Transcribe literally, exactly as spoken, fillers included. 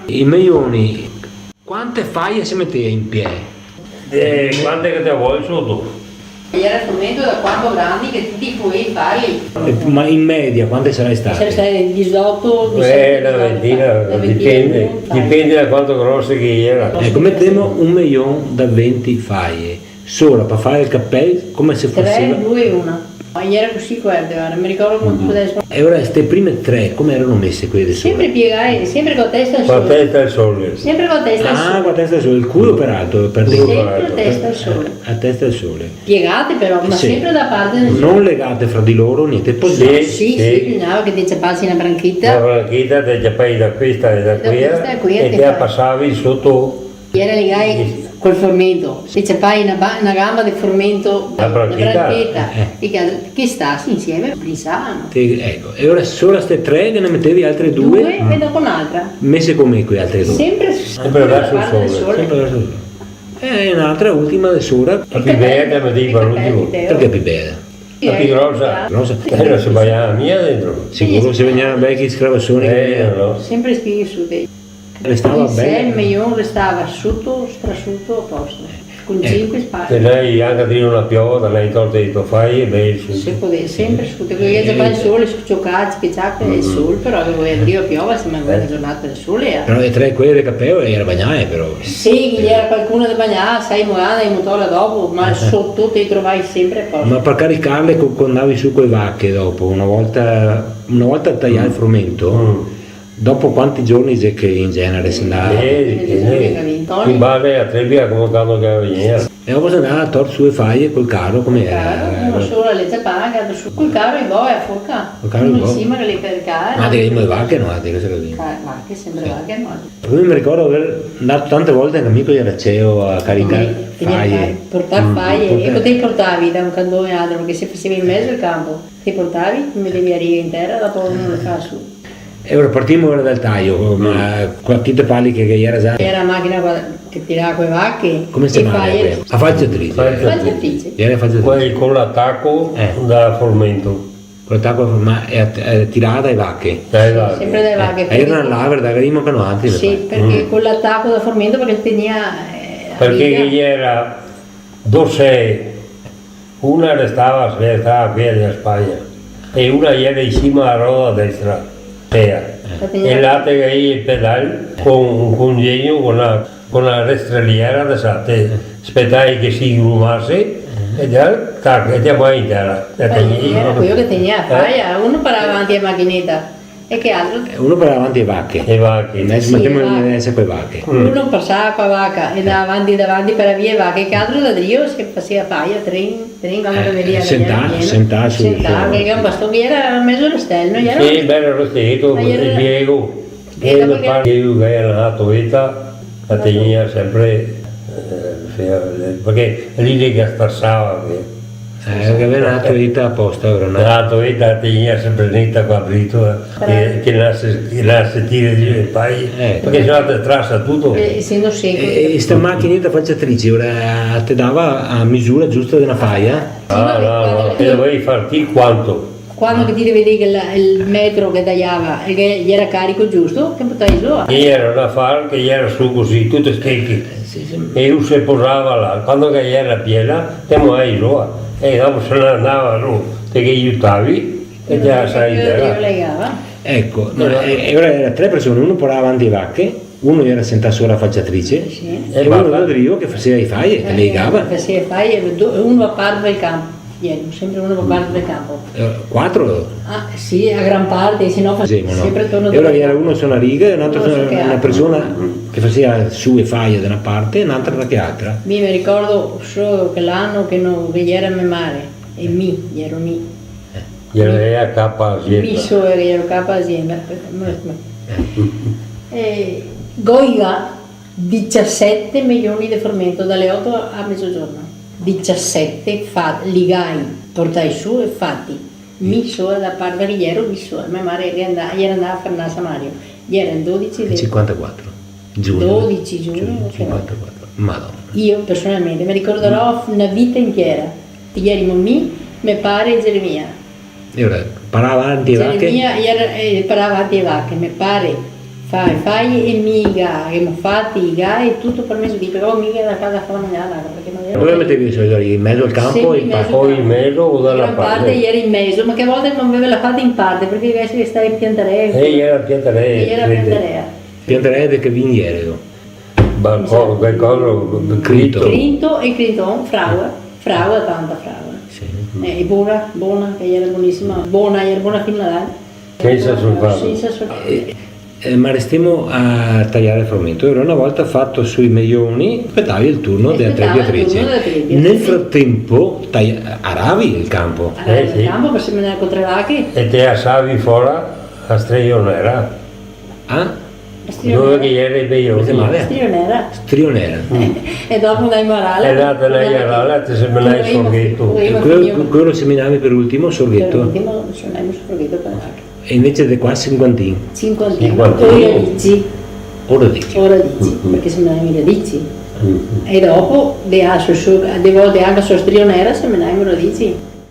I meioni, quante faie se metea in piè? Eh, quante che te vol soto. Gera el frumento da quanto grandi che ti te podevi farli. Eh, ma in media quante sarà stata? Sarà stati dixoto, eh, disete, na ventina, dixoto, na ventina, dipende, dipende da quanto grose che gera. Eco, metemo un meion da venti faie. Sola, par far el capel, come se faseva? Tre, due, una. Iera cusì, varda, varda, me ricordo come se fose. E ora ste prime tre, come erano mese quele de sola? Sempre piegae, sempre co la testa al sole. Co la testa al sole. Sempre co la testa al sole. Ah, co la testa al sole, el culo per alto, per dire. Sempre a testa al sole. A testa al sole. Piegate però, ma sempre da parte del sole. Non legate fra di loro, niente, posate. Sì, sì, bisognava che te ciapasi na brancheta. Na brancheta, te ciapavi da questa e da questa, e te la pasavi soto. Iera ligà col formento, se ciapavi na ba-, na gamba de formento, na brancheta, e che, che stasi insieme, pensavano. Sì, eco, e ora sola ste tre che ne metevi altre due? Due e dopo n'altra. Mese come quele altre due? Sempre, sempre verso el sole. Sempre verso el sole. E n'altra ultima de sora. La più bela, me dico, l'ultima. Perché più bela? La più grosa. Grosa. Eh, non se bagnava mia dentro. Sicuro, se vegneva veci scravasoni. Eh, no. Sempre scrivi su dei. Restava bela. Insieme, io restava suto, strasuto, a posto. Con cinque spalle. Te l'hai anca drio na piova, te l'hai tolta dai to fai, e beh, su. Se podeva, sempre suto, perché se fa el sole, su ciocà, ciocà, el sole, però che voleva drio piova, se magari na giornata de sole, eh. Però e tre quele de capeo iera bagnà, però. Sì, che iera qualcuna de bagnà, sai, morana, in motora dopo, ma soto te trovai sempre a posto. Ma par caricarle co-, co andavi su co le vache dopo, una volta, una volta taià el frumento, dopo quanti giorni xe che in genere se ndava? Eh, che ne? In base a trebia come quando che vegnea. E dopo se ndava a tor su le faie col caro, come iera? Caro, uno solo le ciapava, l'altro su. Col caro i boe a forca. Col caro i boe. Uno in sima che le caricava. Ma te le vache, no, te le... Ca-, vache, sempre vache, no. Par cui me ricordo aver ndà tante volte anca mi co el raceo a caricar faie. Portar faie, e po te portavi da un cantone a l'altro, parché se faseva in mezo el canpo. Te portavi, te metevi a riga in tera, dopo uno le fa su. E ora partimo ora dal taio, ma qua ti te parli che, che iera za. Iera la machina qua che tirava co le vache. Come se ciamava quela? La falciatrice. Falciatrice. Iera la falciatrice. Quela co l'ataco da formento. Co l'ataco da formento, e a, e tirava da le vache. Da le vache. Sempre da le vache. E iera là, varda, che iera anca noaltri. Sì, parché co l'ataco da formento, parché tegnea, eh, a riga. Parché iera do se Una restava, restava quela dela Spagna, e una iera in sima a la roda destra, tea. Eh. E l'altra che iera el pedal co un congegno, co na, co na restreliera, te sa, te spetavi che se ingrumase, e già, tac, e te vai in tera. Eh, iera queo che tegnea la faia, uno parava davanti a la machineta. E che altro? Eh, uno parava davanti e vache. E vache. Eh, sì, metemo in mezo co e vache. Uno pasava co la vaca e ndava avanti, davanti par la via e vache, che altro da drio se faseva faia, trin, trin, come che vedea, sentà, sentà su, sentà, che un baston che iera mezo restel, no iera? Sì, bel resteto, ma iera el piego. E me pare che iera na toeta, la tegnea sempre, eh, parché lì le gastasava, che Eh, che gaveva na toeta aposta, ora, no? Na toeta che tegnea sempre neta qua drito, eh, che, che la se, che la se tira drio e pai, parché se no te strasa tuto. Eh, esendo seco. E, e sta machineta falciatrice, ora, te dava a misura giusta de na faia? Ah, no, no, te dovevi far ti quanto. Quando che ti te vedevi che la, el metro che taiava, e che iera carico giusto, te portavi su. Iera un afar che iera su cusì, tute steche. Eh, sì, sì. E lu se posava là, quando che iera piena, te moavi su, e dopo se ne ndava su, te ghe aiutavi, e te la sai, iera. Eco, ma, e, e ora iera tre persone, uno portava avanti e vache, uno iera sentà sora la falciatrice, sì, e uno da drio che faseva e faie, che le ligava. Faseva e faie, do-, uno a parte del canpo. Iera sempre uno par parte del canpo. Eh, quatro? Ah, sì, a gran parte, se no fa sempre torno. E ora iera uno su na riga e un altro su na, na persona che faseva su e faie da na parte e n'altra da che altra. Mi me ricordo solo che l'ano che no, che iera me mare e mi, iero mi. Eh. Iera, iera capa azienda. Mi so, iero capa azienda. Aspeta, mo, mo. Eh, Goiga, diciassete milioni de formento da le oto a mezogiorno. Diciassete fa-, ligai, portai su e fati. Mi sola da parte che iero, mi sola. Me mare che andà, iera andà a Fernasa Mario. Iera el dodici de... Cinquantaquatro. Giugno. Dodici giugno, giugno, cinquantaquatro. Madona. Io personalmente me ricorderò na vita intiera. Ierimo mi, me pare e Geremia. E ora, parava avanti e vache? Geremia, iera, eh, parava avanti e vache, me pare. Fai, fai e miga, che ghemo fati i gai, tuto par mesodì, parché mi ghemo da casa fora magnare, parché no ghe gera. Dove metevi i soldi? In mezo al canpo o in parte? Senpre in mezo al canpo. O in mezo o da na parte. Gran parte gera in mezo, ma che a volte no gaveva la fata in parte, parché i gai se stava in piantareła. Eh, gera piantareła, sì, sì. Gera piantareła. Piantareła de che vin gera? Balcon, balcon, crinto. Crinto e crinton, fraoła, fraoła, tanta fraoła. Sì. Eh, e bona, bona, che gera bonisima, bona, gera bona fin a Nadal. Sensa solfato. Sensa solfato. Eh, eh, ma restemo a tajar el frumento. Gera na volta fato sui meioni, spetavi el turno dea trebiatrice. Spetavi el turno dea trebiatrice. Nel fratenpo, taja-, aravi el canpo. Aravi el canpo par semenar co tre vache. Eh, sì. E te asavi fora a strionera. Ah? Dove che gera i meioni? Come se ciamava? Strionera. Strionera. Mm. E dopo ndai a arala. E là te ndai a arala, te semenavi sorgheto. Queło, queło semenavi par ultimo, sorgheto. Par ultimo semenavi sorgheto par vache. E invese de qua, sinquantin. Sinquantin. Sinquantin. O radici. O radici. O radici, mm, parché semenavi radici. Mm. E dopo, de là, su, su, de volte anca su strionera semenavi radici.